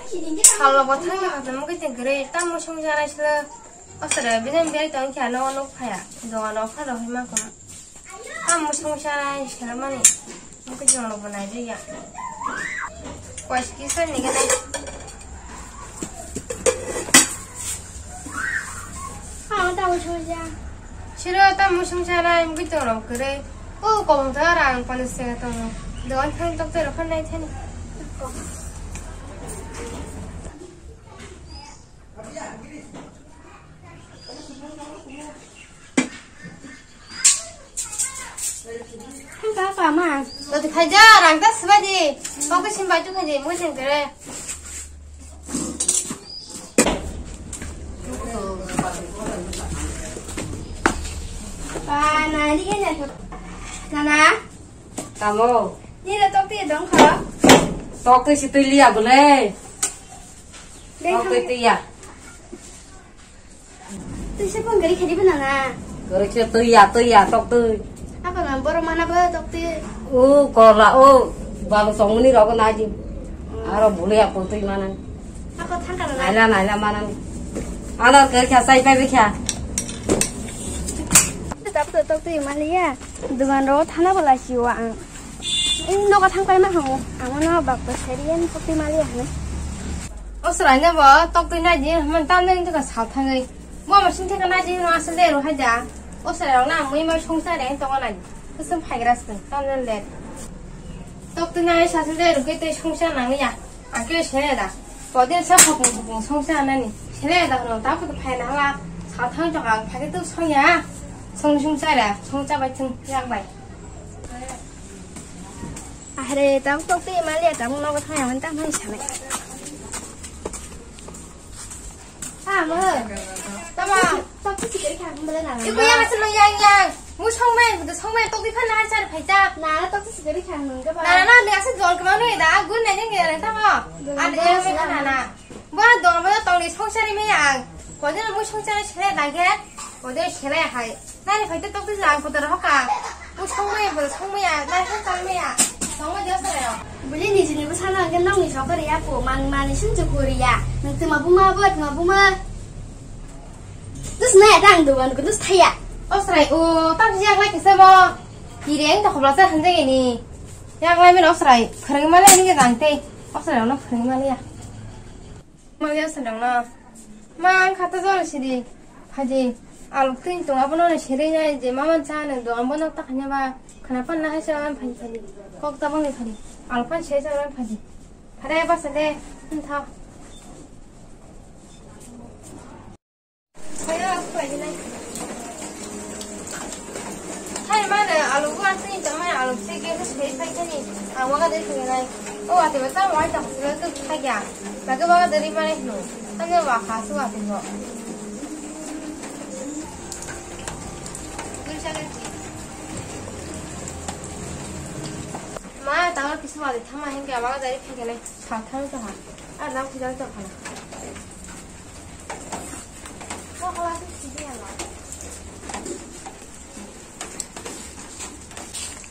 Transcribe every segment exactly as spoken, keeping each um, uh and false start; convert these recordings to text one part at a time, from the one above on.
Salo bo thangna kha tamo khe tengkre tamo songsa naisle. Osre bini beri tong khe ano nuk phaya. Dogan rok phano hima kha. Tamo songsa naisle mani. Nuk jong rok bo nai ya. Kois kisa ni gana. Ha, tamo songsa. Siro tamo songsa nai nuk jong rok kre. O kong ta rang panis se tong. Dogan thang tok te rok nai thani. Papa, ma. Roti khaija, rang ta sibadi. Kok sim bai tu khaiji, mo sing tere. Pa, na, ni ke na. Nana. Tamo. Ni da tok ti dong kha. Tok ti si tui liya bole. Tok ti tui ya. Tui se phone gari khadi bana na. Gari khe tui ya, tui ya, tok tui. Apa ma boro mana ba tok tui. O kola o balu songmani rogo naji. Aro bule ya ko tui mana. Ako thangka na. Naila, naila mana. Ana gari kha sai pai kha. Tap to tok tui mani ya. Dugan ro thana bala siwa ang. Nogo thang pai ma hango. Ang no bak to seri en tok tui mali ya. O srai ne bo tok tui naji man tam den to ka sa thangai. Bo ma sing theka naji no asal de ro haja. O srai rok na mui ma songsa re to nai. Kusum phai gra sung tam den le. Tok tui nai sa sung de ro ke te songsa nang ya. Ang ke sele da. Ko den sa khopung khopung songsa nani. Sele da ro ta ko phai na la. Sa thang to ang phai ke tu song ya. Song songsa ra. Songsa bai thung yak bai. Ahre, tam tok te mali tam no ko thaya man tam hai sanai. Ah, ma. Tama. Tok te sikari kha mala na. Ibu yang asal yang yang. Mu song mai, bu song mai tok di phan har sar phai ta. Na, tok te sikari kha nung ka ba. Na, na, ni asal jol ka ma nui da. Gun na jeng ya ta ma. Gun na jeng ya na na. Bo dol bo tongni songsari me ang. Kodin mui songsari sele dage. Kodin sele hai. Nani phai te tok twi jang kotor hoka. Mui songmaya bo songmaya. Nai song tangmaya. Songma dia sele. Buli ni jini bo sana ke nong ni sokori ya po man mani sun chukuri ya. Nang tuma buma bo tuma buma. Dus na ya dang dugan ko dus thaya. Osrai o tam jak lai kisa mo. Kireng ta khobla sa hanjeng ini. Yak lai mino osrai. Phwrwngma lai ni jang te. Osrai no phwrwngma lai ya. Mali aswk nangno. Ma, ang kha to jol sidi. Phaidi, alok twi tong abono no seri nai je ma man cha nang do ambo no ta khanya ba. Khana pan na hai sa man phaidi phaidi. Kok ta bang ni phaidi. Alok pan se sa man phaidi. Phare ba sa de. Tha. Hai mane alu buan sini tama alu sini ke sini pai kani. Awa ka dei sini nai. O ate ba tamo ai tamo sini tu khai ya. Lagi ba ka dei mane hino. Tanya wa kha su ate ho. Ma, tawar kisu wadi thama hinke awa ka dei khai kani. Sa thang sa ha. A lam khujal to khala.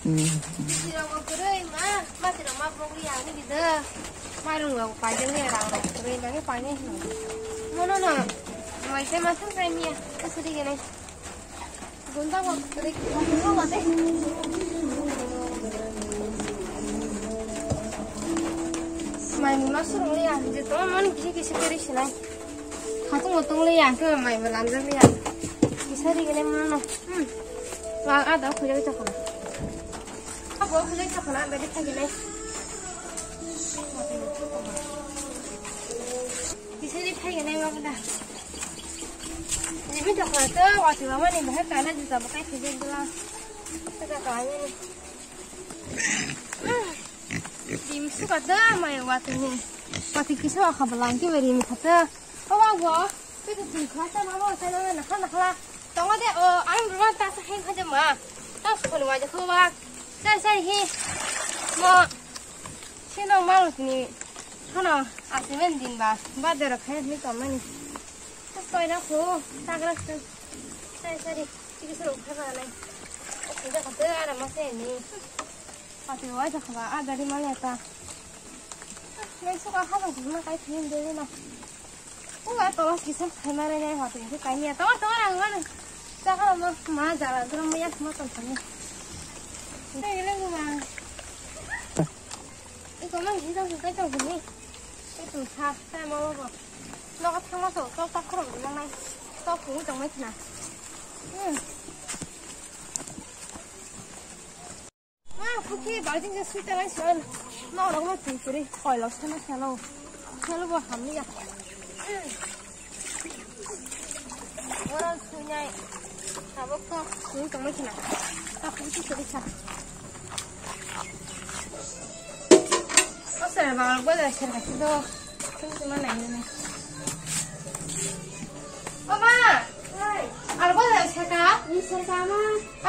Sirok kwrwi ma, ma sirok ma bogwi ang ni gida. Mairung rok paijak ni rang rok kwrwi lagi painai hino. Mono no, mai se ma thang kai miya, kasuri gene. Gunda mo kwrwi, mo mo de. Mai mula surung ya, je to mon kisi kisi kari sinai. Khatung utung le ya, ke mai belanjak le ya. Kisa ri gele mano. Hmm. Wa ada khujak chakala. Abo khujak chakala, beri thagile. Kisa ri thagile wa kada. Jimi chakala to, wa ti wa mani bahar kana juta bakai khujak dula. Taka kaya ni. Dim suka da mai wati ni. Wati kisa wa khabalang ki beri mi khata. Awa go. Pete tui kha sa ma bo sa na na kha na kha. Tongo de o ang ruan ta sa heng kha de ma. Ta sa khon wa de kho wa. Sai sai hi. Mo. Sino mal ni. Khano asimen din ba. Ba de ra khai ni to mani. Soi na kho. Ta gra sa. Sai sai. Chikisa rok phai ba nai. O kisa kata ara ma se ni. Pati wai sa khaba a gari ma le ta. Nai suka khajang thangma kai thangin dele na. Uga tola kisa khaima re nai hwa tengke kaimia. Tawar tawar ang mano. Chakra mo ma jara dura mo yak mo tong thangni. Dai le ma. Iko man hi tong kai tong ni. Kai tong tha sai mo bo. Nogo thangma so tok tok khorok di nai. Tok phung tong mai thna. Hmm. Ma, phuki balting se sui talai se. No, no, no, tui turi. Khoi lo sana salo. Salo bo hamya. Ora sui nai. Tabok to sui tong mai thna. Ta phuki suri sa. Asa ba, ba da ser ka do. Sui sui ma nai ne. O ma! Hai. Aro bo le seka? Ni seka ma?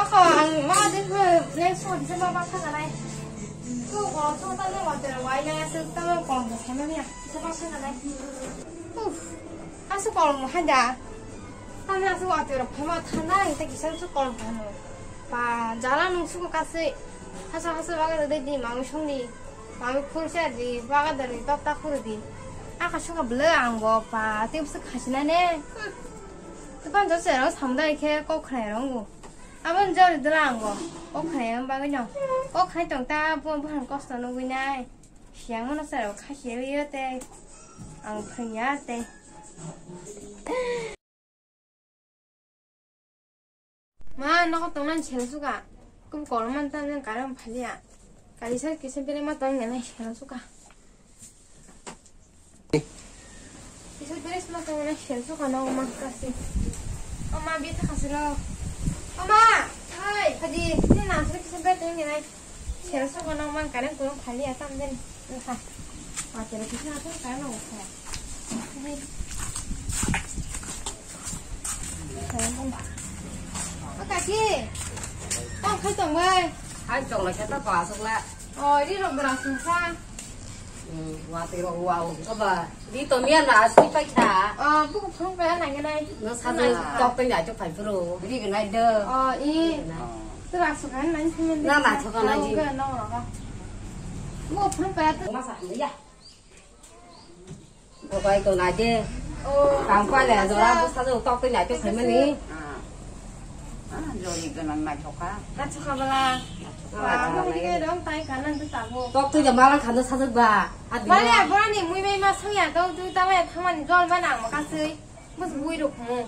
Ako ang ma de ko le so de ma ba sa nai. Ko ko so ta le wa de wa ya se ta lo ko ko sa ma ya. Se ba sa nai. Uf. Asu ko mo ha da. Ta na su wa de ro ma ta na ta ki sa su ko mo. Ba jala nung su ko ka se. Hasa hasa ba ga de di ma nung song di. Mami khursa di, baga dari tok ta khuru di. Aka suka bela ang bo pa, tim se khasina ne. Hmm. Tepan jo se rong samdai khe kok khnai rong bo. Abon jor dela ang bo. Kok khnai ang bagwi no. Kok khnai tong ta bo bohan kosto nugwi nai. Siang mono se rong khasi yo te. Ang phanya te. Ma, nogo tongnani sel suka. Kum kolom man tan nang karang phalia. Kali sa kisa bere ma tong nai sel suka. Kisa bere ma tong nai sel suka no ma kasi. O ma, bi tha kasi lo. O ma, hai, hadi, ni na sa kisa bere tong nai. Sel suka no man karang kurang phalia tam den. Nukha. Water kisa na karang nukha. O kaki, tang khai tong bai. Hai tong lai khe ta pa aswk la. O, ri rok bwrang sung kha. Hmm, watwi rok wa o kha ba. Ri to miya na aswk pai kha. O, buku phung pai na ngai nai. No sa tok pai na chok pai bro. Ri gnai de. O, i. Na. Tu ra su kan nai phung. Na na thok na ji. Ga no ro ga. Buku phung pai tu. Ma sa ya. Bobai to nai de. Oh. Tang pa le jora bu sa jo tok pe nai to khaimani. Ah. Ah, jori ganang nai thoka. Na thoka bala. Ah, wah, mo ni ke dong tai kanan tu tabo. Tok tu jama lang khanda sa jok ba. Mane abrani mui mai ma sang ya to tu ta mai thamani jol ba nang ma kasui. Bus bui rok mo.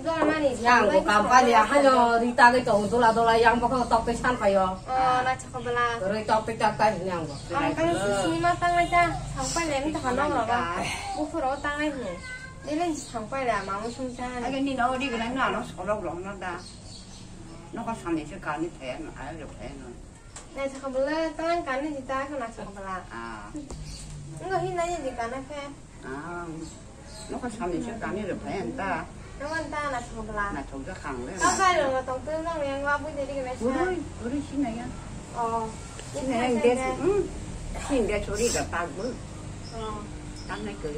Jol mani. Yang ko kampani ya hano rita ke to dola dola yang bokho tok pe san payo. Oh, na thoka bala. Roi tok pe tok kai yang bo. Ang kan sini ma tang lai ta, sang pai le ta hanong ro ba. Buphuro tang lai ni. Ni le sang pai le ma mo sung ta. Age ni no di gna na no sorok ro no da. No ko sami se ka ni phe no ai ro phe no. Na sa kabla tang kan ni ta ko na sa kabla. Ah. Ngo hi na ni di kana phe. Ah. Nokha samni se kani rw phai ang ta. Nokha ta na thok bla. Na thok ja khang le. Ta kai rw tong tu nang yang wa bu de ri na sa. Buru, buru si na ya. Oh. Si na yang de. Hmm. Si de chori ga ta bu. Oh. Tang nai ke.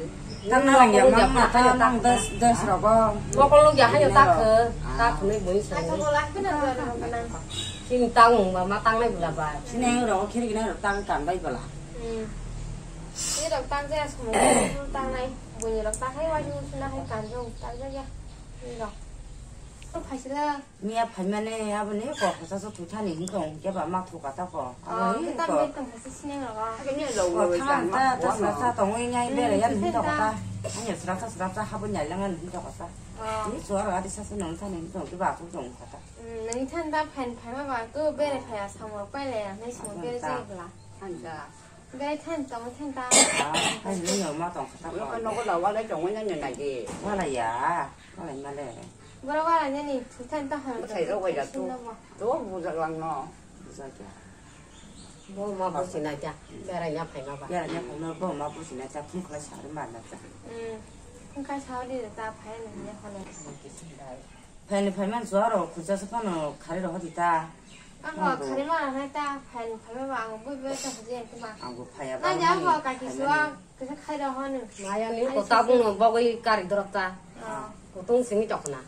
Tang na yang mang na ta nang des, des rogo. Mokol lu ya hayo ta ke. Ta khunui bui sa. Ai thok bla ke na na. Sini tang ma ma tang nai bla ba. Sini yang rogo khiri na tang kan bai bla. Hmm. Ni rok tang jaya sumung tang nai. Buini rok tang hai wajing suna hai kanjong tang jaya. Ni rok. Ko phaisila. Miya phaimani aboni ko hasa so thuthani hingkong ke ba ma thuka ta ko. Oh, abo hi kita ko. Betam hasa sineng rok. Ko thang ta ta sra sa tongwi nyai bere yan hingkong ta. Ani sra sa sra sa habun nyai langan hingkong ta. Oh. Ni suara adi sa sa nong thani hingkong ke ba ku tong kata. Hmm, nang than ta phan phaima ba tu bere phaya samung rok paile nai samung bere jai bla. Than ta. Gai than tong than ta. Ah, hai ni no ma tong kha ta. Lo ka nogo la wala jong wena ne na ge. Wala ya, wala ma le. Boro wala ne ni thu than ta hon. Sai ro wai da tu. To bu ja lang no. Bu ja kya? Bo ma bu sina kya? Bera nya phai ma ba. Bera nya phai ma bo ma bu sina kya phung kla sa ri ma na ta. Hmm. Phung kla sa ri ta phai ne ne hon. Phai ne phai man so ro khu ja sa phano khari ro hodi ta. Ang bo khari ma nai ta, phain phaima ba ang bui bui ta haji ang tuma. Ang bo phaya ba. Na ya bo kaki suwa, kisa khai da hon. Maya ni ko ta bung no bogoi kari dorok ta. Ah. Ko tong simi tok na.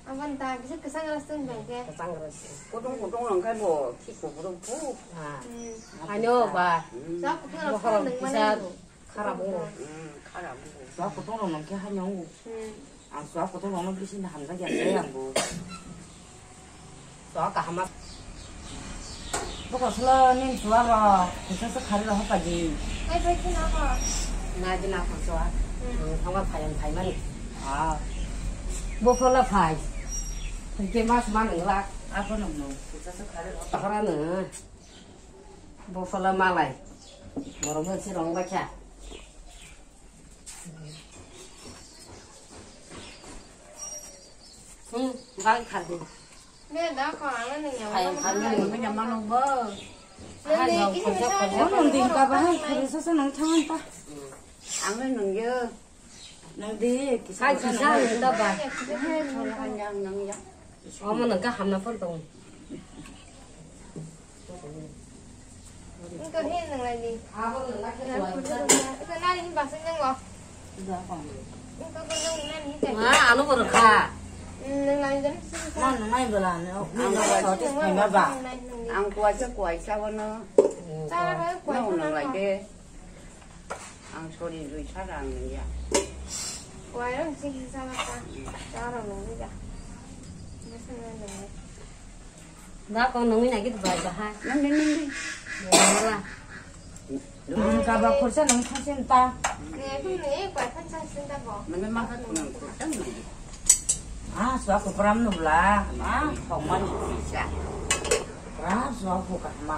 Aban ta kisa kisa ngaras tun bang ke. Kisa ngaras. Ko tong ko tong lang kai bo, ki ko bo tong ko. Ah. Hmm. Ano ba. Hmm. Sa ko tong ngaras tun bang mana. Kisa Khara bo. Hmm, khara bo. Chwla kutung rok nang khe hai nang. Hmm. Ang chwla kutung rok no bisi hamjak ya khe ang bo. Chwla kaham ma. Bo koslo nin chwla rok, kisa se khari rok hopa di. Ai bai khe na ko. Na di na ko chwla. Hmm. Hmm, thangma phai ang phai mani. Ah. Bo phola phai. Ke mas man nglak. Abo nang no. Kisa se khari rok. Khara no. Bo phola malai. Borok bo si rong ba kha. Hmm, bang kha di. Ne da ko ang ne ya. Hai, ang ne nang ya manok bo. Hai, nang kini ko sa ko. Ko nang ding ka ba hai, kare sa sa nang thangan ta. Ang ne nang ya. Nang di, kisa. Hai, kisa nang ta ba. Nang ya. Omo nang ka hamna phone tong. Wngkha khe nwnglai di. Abo nwnglai khe wngkha nani hwnba se nwngo. Wngkha khe nwnglai nani hwnba. Ma, ano bo rwkha. Nwnglai jani sini sa. Ma, nwnglai bwla, no. Ang nwnglai sini nwnglai. Ang kuaisa kuaisa bono. Chara khe kuaisa nwnglai de. Ang sori rwi sara ang nungya. Kuairok sing sing sama ta. Chara nungya. Bwswk nungya. Da ko nungwi nai git bai bahai. Nungdi nungdi. Nungla. Nung kaba khorsa nung thasin ta. Ne tu ne koi than thasin ta bo. Mane ma ka tu nang khorsa nungdi. Ah, swa ko pram nubla. Ah, thongman khorsa. Pram swa ko ka ma.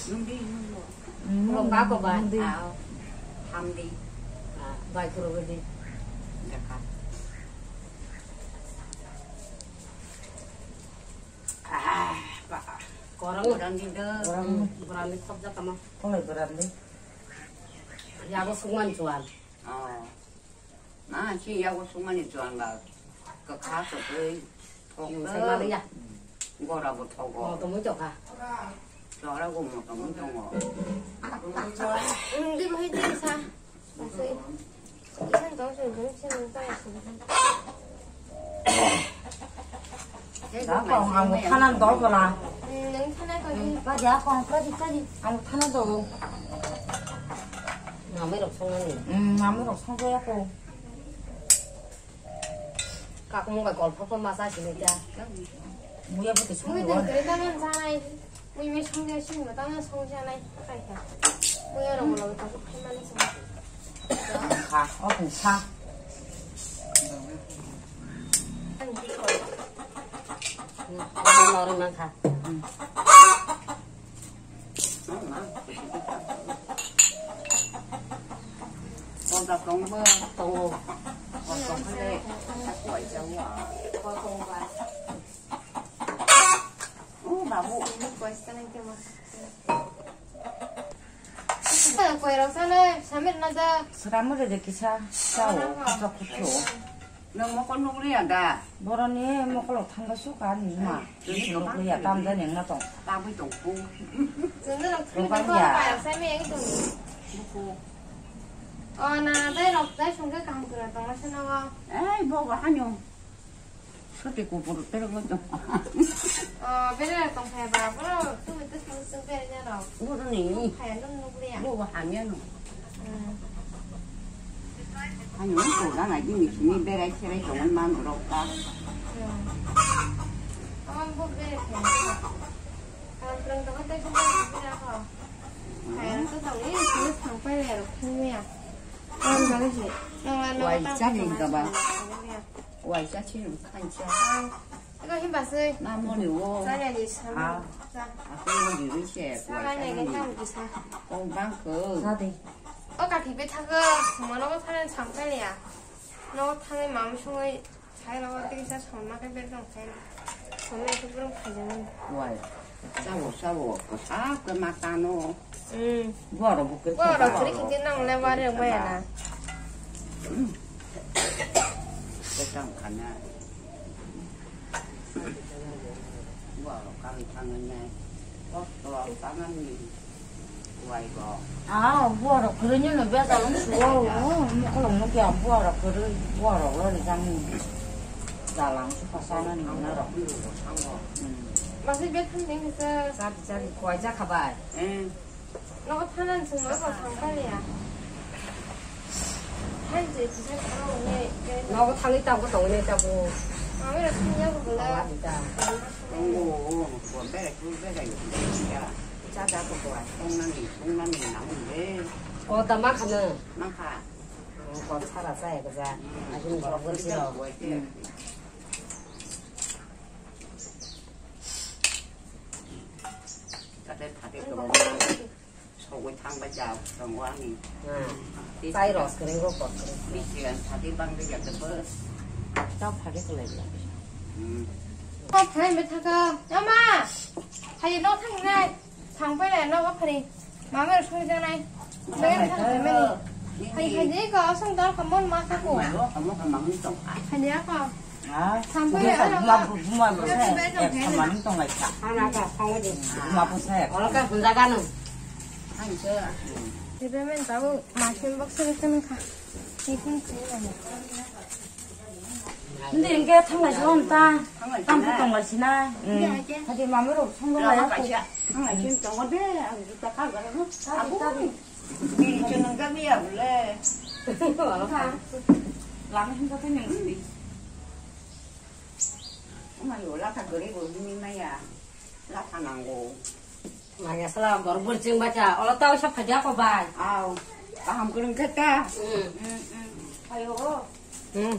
Nungdi nunglo. Rok ba ko ba. Hindi. Ah, hamdi. Ah, bai kuro gedi. Jaka. Ah, ba. Korang. Korang di de. Korang. Korang di khop jaka ma. Kolai korang di. Yago sungman chuan. Oh. Ma, si yago sungmani chuan ba kwkha kwtwi thok. Sai maliya. Gora bo thogo. Oh, tongwi tongkha. Chora go mo tongwi tongo. Hindi bo hindi sa. Sai. Isan tong sai, sai, sai, sai. Da kong ang thana dol bala. Nang thana ko ni. Ka ja kong ka di ka di. Ang thana dol. Namai rok song ni. Hmm, namai rok song ya ko. Kak mo ka golpho ko masa sini ja. Muya bo te song. Mui dong kare ta man sanai. Mui me song ja sing ma ta man song ja nai. Kai ka. Mui aro mo lo ta ko phai mani song. Kha, o kha. Norok nang kha. Koda tongbo tongo. Koda tongbo le. Koi tongba. Oh, babu. Koi sana kema. Koi rok sana samir na da. Seramu de kisa sao. Kisa kutu. Nang mokol nukliya da? Boroni mokolo thangba suka ni ma. Nukliya, tamjani wngna tong. Tabwi tong pu. Bukan ya. O na, dai rok, dai sungke kaham kura tong masa nawa. Ei, bo ba hanyo. Sote ko boro tere ko tong. O, bere tong phai ba, boro tu tu sung sung bere nya rok. Boroni. Phai nung nukliya. Bo ba hamya no. Ani ko gana gini sini berai serai tongon man rok ta. Amang bo berai khe. Kamplang tongo tei sini berai kho. Kaya to tong ni sini thang pai le rok khung ya. Am jaga si. Nang la nang. Wai ta chani ka ba. Wai cha chini khan cha. Ego himba se. Na moni wo. Chaya ni sama. Aku moni ri se. Wai cha ni. Kong bang ko. O kaki bethakgo, sumano bo thangna samkha liya. Nogo thangwi mam songwi sairok tei kisa somma khe bek rong khe. Somma khe borok khaijani. Wai. Sabo, sabo, kwsak khe ma tano. Hmm. Borok bo khe. Borok khe khe nang le wari rok maya na. Hmm. Khe tang khana. Borok kang thangwi nai. Kosto tangan ni. Wai go. Ah, buarok kwrwini no bejal wng suo, oh, mokholong no khe ang buarok kwrwi, buarok lo rijak ni. Jalang su pasana ni na rok. Hmm. Masih bethang ni kisa. Sadi, sadi, kuai jakha bai. Eh. Nogo thanan sung nogo thang kaliya. Nogo thangwi tabuk tongwi nai tabuk. Mami rok thangya bo bwla. Awa dita. Tongo, bo berai, bo berai. Cha cha ko bo. Tongnani, tongnani nang de. Ko ta ma khana. Nang kha. Ko sara cha ya ko ja. Ajin borok bo siro. Kate thate ko. Sogwi thangbai ja tongo ani. Hmm. Chai rok kwrwng rok kok kwrwng. Bisigan thati bangwi ya tebo. Tau phari kwlai bla. Hmm. Ko thai me thaka. Ama. Hai no thang nai. Thang pai le no phari. Mama soi da nai. Bai thang thai me ni. Hai hai je ko asong dal ka mon ma ka ko. Mai ro ka mo ka mang ni tong. Hai ya ka. Ha? Sampai ya, buma, buma, buma, eh, samani tong lai kha. Ana ka, kong di. Buma po sa. Olo ka hunda ka no. Ang se. Di payment tabo, masin box ni kan kha. Ni kan kha. Hindi, hindi, thang lai si ta. Thang lai si na. Tam po tong lai si na. Hmm. Hadi mami ro, thang lai. Lama ka siya. Thang lai si tong de, ang juta ka gara no. Aku. Bini chunung kami ya bole. Lama hinta tu neng sini. Umai yo lata gari bo bini maya. Lata nanggo. Maya sala bor bor ching bacha. Olo tau sa phaja ko bai. Au. Paham kurung kata. Hmm. Hmm, hmm. Ayo. Hmm.